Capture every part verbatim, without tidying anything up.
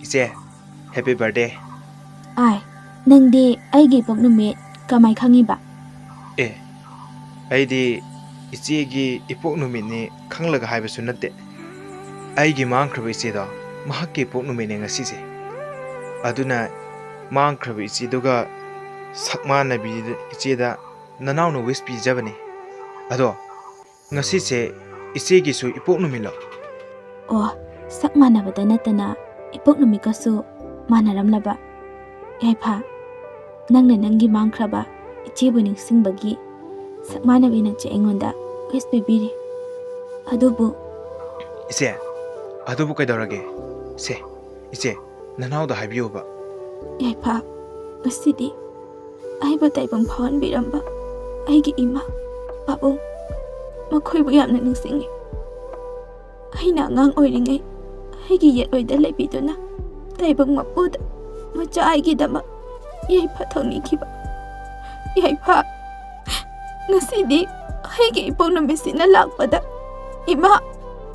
ꯏꯆꯦ, happy birthday꯫ ꯑꯥꯏ, ꯅꯪꯗꯤ ꯑꯩꯒꯤ ꯏꯄꯣꯛ ꯅꯨꯃꯤꯠ ꯀꯃꯥꯏ ꯈꯪꯉꯤꯕ? ꯑꯦ, ꯑꯩꯗꯤ ꯏꯆꯦꯒꯤ ꯏꯄꯣꯛ ꯅꯨꯃꯤꯠꯅꯤ ꯈꯪꯂꯒ ꯍꯥꯏꯕꯁꯨ ꯅꯠꯇꯦ꯫ ꯑꯩꯒꯤ ꯃꯥꯡꯈ꯭ꯔꯕ ꯏꯆꯦꯗꯣ, ꯃꯍꯥꯛꯀꯤ ꯏꯄꯣꯛ ꯅꯨꯃꯤꯠꯅꯦ ꯉꯁꯤꯁꯦ꯫ ꯑꯗꯨꯅ ꯃꯥꯡꯈ꯭ꯔꯕ ꯏꯆꯦꯗꯨꯒ ꯁꯛ ꯃꯥꯟꯅꯕꯤ ꯏꯆꯦꯗ ꯅꯅꯥꯎꯅ wish ꯄꯤꯖꯕꯅꯤ꯫ ꯑꯗꯣ, ꯉꯁꯤꯁꯦ ꯏꯆꯦꯒꯤꯁꯨ ꯏꯄꯣꯛ ꯅꯨꯃꯤꯠꯂꯣ? ꯑꯣ, ꯁꯛ ꯃꯥꯟꯅꯕꯗ ꯅꯠꯇꯅ ꯏꯄꯣꯛ ꯅꯨꯃꯤꯠꯀꯁꯨ ꯃꯥꯟꯅꯔꯝꯂꯕ? ꯌꯥꯏꯐ, ꯅꯪꯅ ꯅꯪꯒꯤ ꯃꯥꯡꯈ꯭ꯔꯕ ꯏꯆꯦꯕꯨ ꯅꯤꯡꯁꯤꯡꯕꯒꯤ ꯁꯛ ꯃꯥꯟꯅꯕꯤ ꯅꯆꯦ ꯑꯩꯉꯣꯟꯗ wish ꯄꯤꯕꯤꯔꯤ꯫ ꯑꯗꯨꯕꯨ ꯏꯆꯦ, ꯑꯗꯨꯕꯨ ꯀꯩꯗꯧꯔꯒꯦ? ꯁꯦ, ꯏꯆꯦ, ꯅꯅꯥꯎꯗ ꯍꯥꯏꯕꯤꯌꯨꯕ꯫ ꯌꯥꯏꯐ, ꯉꯁꯤꯗꯤ ꯑꯩꯕꯨ ꯇꯥꯏꯕꯪ ꯐꯥꯎꯍꯟꯕꯤꯔꯝꯕ ꯑꯩꯒꯤ ꯏꯃꯥ, ꯄꯥꯕꯨꯡ, ꯃꯈꯣꯏꯕꯨ ꯌꯥꯝꯅ ꯅꯤꯡꯁꯤꯡꯉꯤ꯫ ꯑꯩꯅ ꯑꯉꯥꯡ ꯑꯣꯏꯔꯤꯉꯩ ꯑꯩꯒꯤ ꯌꯦꯠ ꯑꯣꯏꯗ ꯂꯩꯕꯤꯗꯨꯅ ꯇꯥꯏꯕꯪ ꯃꯄꯨꯗ ꯃꯆꯥ ꯑꯩꯒꯤꯗꯃꯛ ꯌꯥꯏꯐ ꯊꯧꯅꯤꯈꯤꯕ꯫ ꯌꯥꯏꯐ, ꯉꯁꯤꯗꯤ ꯑꯩꯒꯤ ꯏꯄꯣꯛ ꯅꯨꯃꯤꯠꯁꯤꯅ ꯂꯥꯛꯄꯗ ꯏꯃꯥ,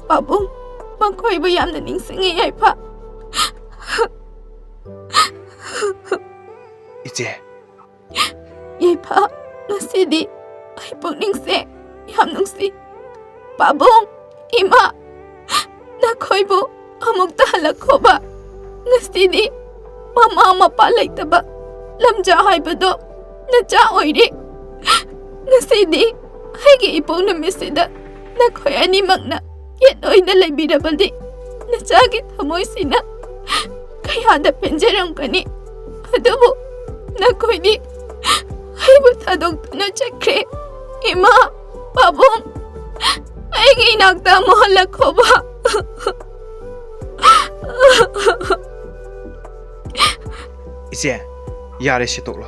ꯄꯥꯕꯨꯡ, ꯃꯈꯣꯏꯕꯨ ꯌꯥꯝꯅ ꯅꯤꯡꯁꯤꯡꯉꯤ ꯌꯥꯏꯐ꯫ ꯏꯆꯦ, ꯌꯥꯏꯐ, ꯉꯁꯤꯗꯤ ꯑꯩ ꯄꯨꯛꯅꯤꯡꯁꯦ ꯌꯥꯝ ꯅꯨꯡꯁꯤ꯫ ꯄꯥꯕꯨꯡ, ꯏꯃꯥ, ꯅꯈꯣꯏꯕꯨ ꯑꯃꯨꯛꯇ ꯍꯜꯂꯛꯈꯣꯕ꯫ ꯉꯁꯤꯗꯤ ꯃꯃꯥ ꯃꯄꯥ ꯂꯩꯇꯕ ꯂꯝꯖꯥ ꯍꯥꯏꯕꯗꯣ ꯅꯆꯥ ꯑꯣꯏꯔꯦ꯫ ꯉꯁꯤꯗꯤ ꯑꯩꯒꯤ ꯏꯄꯣꯛ ꯅꯨꯃꯤꯠꯁꯤꯗ ꯅꯈꯣꯏ ꯑꯅꯤꯃꯛꯅ ꯌꯦꯠ ꯑꯣꯏꯅ ꯂꯩꯕꯤꯔꯕꯗꯤ ꯅꯆꯥꯒꯤ ꯊꯃꯣꯏꯁꯤꯅ ꯀꯌꯥꯗ ꯄꯦꯟꯖꯔꯝꯒꯅꯤ꯫ ꯑꯗꯨꯕꯨ ꯅꯈꯣꯏꯗꯤ ꯑꯩꯕꯨ ꯊꯥꯗꯣꯛꯇꯨꯅ ꯆꯠꯈ꯭ꯔꯦ꯫ ꯏꯃꯥ, ꯄꯥꯕꯨꯡ, ꯑꯩꯒꯤ ꯏꯅꯥꯛꯇ ꯑꯃꯨꯛ ꯍꯜꯂꯛꯈꯣꯕ꯫ ꯏꯆꯦ, ꯌꯥꯔꯦ, ꯁꯤ ꯇꯣꯛꯂꯣ꯫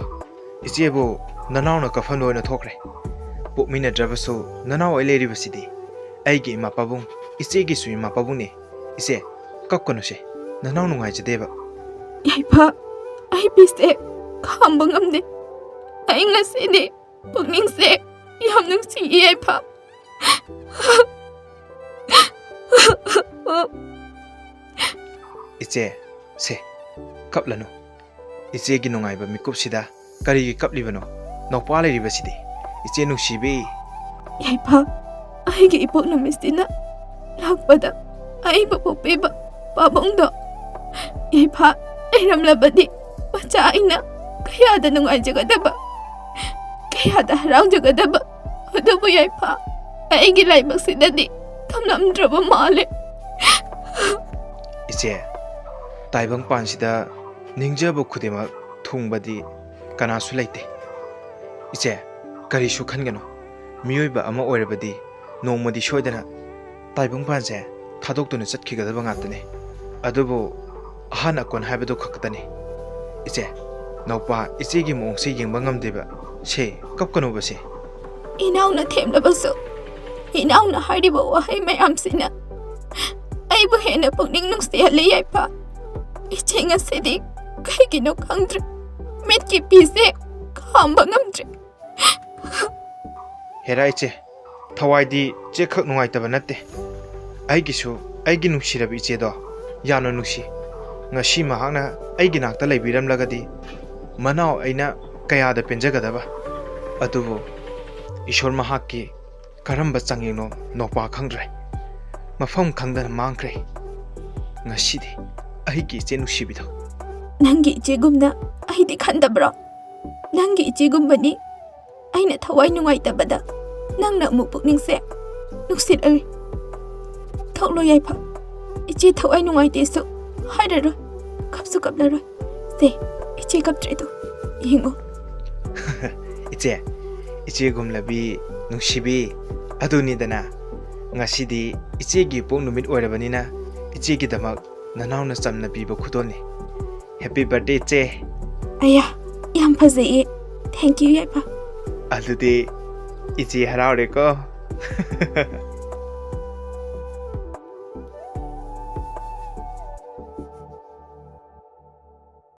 ꯏꯆꯦꯕꯨ ꯅꯅꯥꯎꯅ ꯀꯐꯟ ꯑꯣꯏꯅ ꯊꯣꯛꯈ꯭ꯔꯦ꯫ ꯄꯣꯛꯃꯤꯟꯅꯗ꯭ꯔꯕꯁꯨ ꯅꯅꯥꯎ ꯑꯩ ꯂꯩꯔꯤꯕꯁꯤꯗꯤ꯫ ꯑꯩꯒꯤ ꯏꯃꯥ ꯄꯥꯕꯨꯡ, ꯏꯆꯦꯒꯤꯁꯨ ꯏꯃꯥ ꯄꯥꯕꯨꯡꯅꯤ꯫ ꯏꯆꯦ, ꯀꯞꯀꯅꯨꯁꯦ, ꯅꯅꯥꯎ ꯅꯨꯡꯉꯥꯏꯖꯗꯦꯕ꯫ ꯌꯥꯏꯐ, ꯑꯩ ꯄꯤꯁꯦ ꯈꯥꯝꯕ ꯉꯝꯗꯦ꯫ ꯑꯩ ꯉꯁꯤꯗꯤ ꯄꯨꯛꯅꯤꯡꯁꯦ ꯌꯥꯝ ꯅꯨꯡꯁꯤꯌꯦ ꯌꯥꯏꯐ꯫ ꯏꯆꯦ, ꯁꯦ, ꯀꯞꯂꯅꯨ꯫ ꯏꯆꯦꯒꯤ ꯅꯨꯡꯉꯥꯏꯕ ꯃꯤꯀꯨꯞꯁꯤꯗ ꯀꯔꯤꯒꯤ ꯀꯞꯂꯤꯕꯅꯣ? ꯅꯧꯄꯥ ꯂꯩꯔꯤꯕꯁꯤꯗꯤ꯫ ꯏꯆꯦ ꯅꯨꯡꯁꯤꯕꯤ꯫ ꯌꯥꯏꯐ, ꯑꯩꯒꯤ ꯏꯄꯣꯛ ꯅꯨꯃꯤꯠꯁꯤꯅ ꯂꯥꯛꯄꯗ ꯑꯏꯕ ꯄꯣꯛꯄꯤꯕ ꯄꯥꯕꯨꯡꯗꯣ ꯌꯥꯏꯐ ꯂꯩꯔꯝꯂꯕꯗꯤ ꯃꯆꯥ ꯑꯩꯅ ꯀꯌꯥꯗ ꯅꯨꯡꯉꯥꯏꯖꯒꯗꯕ, ꯀꯌꯥꯗ ꯍꯔꯥꯎꯖꯒꯗꯕ꯫ ꯑꯗꯨꯕꯨ ꯌꯥꯏꯐ, ꯑꯩꯒꯤ ꯂꯥꯏꯕꯛꯁꯤꯗꯗꯤ ꯇꯝꯂꯝꯗ꯭ꯔꯕ ꯃꯥꯜꯂꯦ꯫ ꯏꯆꯦ, ꯇꯥꯏꯕꯪꯄꯥꯟꯁꯤꯗ ꯅꯤꯡꯖꯕ ꯈꯨꯗꯤꯡꯃꯛ ꯊꯨꯡꯕꯗꯤ ꯀꯅꯥꯁꯨ ꯂꯩꯇꯦ꯫ ꯏꯆꯦ, ꯀꯔꯤꯁꯨ ꯈꯟꯒꯅꯨ꯫ ꯃꯤꯑꯣꯏꯕ ꯑꯃ ꯑꯣꯏꯔꯕꯗꯤ ꯅꯣꯡꯃꯗꯤ ꯁꯣꯏꯗꯅ ꯇꯥꯏꯕꯪꯄꯥꯟꯁꯦ ꯊꯥꯗꯣꯛꯇꯨꯅ ꯆꯠꯈꯤꯒꯗꯕ ꯉꯥꯛꯇꯅꯤ꯫ ꯑꯗꯨꯕꯨ ꯑꯍꯥꯟ ꯑꯀꯣꯟ ꯍꯥꯏꯕꯗꯨ ꯈꯛꯇꯅꯤ꯫ ꯏꯆꯦ, ꯅꯧꯄꯥ ꯏꯆꯦꯒꯤ ꯃꯑꯣꯡꯁꯦ ꯌꯦꯡꯕ ꯉꯝꯗꯦꯕ꯫ ꯁꯦ, ꯀꯞꯀꯅꯨꯕ ꯁꯦ꯫ ꯏꯅꯥꯎꯅ ꯊꯦꯝꯂꯕꯁꯨ, ꯏꯅꯥꯎꯅ ꯍꯥꯏꯔꯤꯕ ꯋꯥꯍꯩ ꯃꯌꯥꯝꯁꯤꯅ ꯑꯩꯕꯨ ꯍꯦꯟꯅ ꯄꯨꯛꯅꯤꯡ ꯅꯨꯡꯁꯤꯍꯜꯂꯤ ꯌꯥꯏꯐ꯫ ꯏꯆꯦ ꯉꯁꯤꯗꯤ ꯀꯩꯒꯤꯅꯣ ꯈꯪꯗ꯭ꯔꯦ, ꯃꯤꯠꯀꯤ ꯄꯤꯁꯦ ꯈꯥꯝꯕ ꯉꯝꯗ꯭ꯔꯦ꯫ ꯍꯦꯔꯥ ꯏꯆꯦ, ꯊꯋꯥꯏꯗꯤ ꯆꯦꯈꯛ ꯅꯨꯡꯉꯥꯏꯇꯕ ꯅꯠꯇꯦ꯫ ꯑꯩꯒꯤꯁꯨ ꯑꯩꯒꯤ ꯅꯨꯡꯁꯤꯔꯕ ꯏꯆꯦꯗꯣ ꯌꯥꯝꯅ ꯅꯨꯡꯁꯤ꯫ ꯉꯁꯤ ꯃꯍꯥꯛꯅ ꯑꯩꯒꯤ ꯅꯥꯛꯇ ꯂꯩꯕꯤꯔꯝꯂꯒꯗꯤ ꯃꯅꯥꯎ ꯑꯩꯅ ꯀꯌꯥꯗ ꯄꯦꯟꯖꯒꯗꯕ꯫ ꯑꯗꯨꯕꯨ ꯏꯁꯣꯔ ꯃꯍꯥꯛꯀꯤ ꯀꯔꯝꯕ ꯆꯥꯡꯌꯦꯡꯅꯣ ꯅꯣꯄꯥ ꯈꯪꯗ꯭ꯔꯦ꯫ ꯃꯐꯝ ꯈꯪꯗꯅ ꯃꯥꯡꯈ꯭ꯔꯦ꯫ ꯉꯁꯤꯗꯤ ꯑꯩꯒꯤ ꯏꯆꯦ ꯅꯨꯡꯁꯤꯕꯤꯗꯣ꯫ ꯅꯪꯒꯤ ꯏꯆꯦꯒꯨꯝꯅ ꯑꯩꯗꯤ ꯈꯟꯗꯕ꯭ꯔꯣ? ꯅꯪꯒꯤ ꯏꯆꯦꯒꯨꯝꯕꯅꯤ꯫ ꯑꯩꯅ ꯊꯋꯥꯏ ꯅꯨꯡꯉꯥꯏꯇꯕꯗ ꯅꯪꯅ ꯑꯃꯨꯛ ꯄꯨꯛꯅꯤꯡꯁꯦ ꯅꯨꯡꯁꯤꯠꯂꯔꯣꯏ꯫ ꯊꯣꯛꯂꯣ ꯌꯥꯏꯐ, ꯏꯆꯦ ꯊꯋꯥꯏ ꯅꯨꯡꯉꯥꯏꯇꯦꯁꯨ ꯍꯥꯏꯔꯔꯣꯏ, ꯀꯞꯁꯨ ꯀꯞꯂꯔꯣꯏ꯫ ꯁꯦ, ꯏꯆꯦ ꯀꯞꯇ꯭ꯔꯤꯗꯣ ꯌꯦꯡꯉꯣ꯫ ꯏꯆꯦ, ꯏꯆꯦꯒꯨꯝꯂꯕꯤ, ꯅꯨꯡꯁꯤꯕꯤ, ꯑꯗꯨꯅꯤꯗꯅ꯫ ꯉꯁꯤꯗꯤ ꯏꯆꯦꯒꯤ ꯏꯄꯣꯛ ꯅꯨꯃꯤꯠ ꯑꯣꯏꯔꯕꯅꯤꯅ ꯏꯆꯦꯒꯤꯗꯃꯛ ꯅꯅꯥꯎꯅ ꯆꯝꯅ ꯄꯤꯕ ꯈꯨꯗꯣꯜꯅꯤ꯫ Happy birthday ꯏꯆꯦ꯫ ꯑꯌꯥ, ꯌꯥꯝ ꯐꯖꯩꯌꯦ꯫ Thank you ꯌꯥꯏꯐ꯫ ꯑꯗꯨꯗꯤ ꯏꯆꯦ ꯍꯔꯥꯎꯔꯦꯀꯣ꯫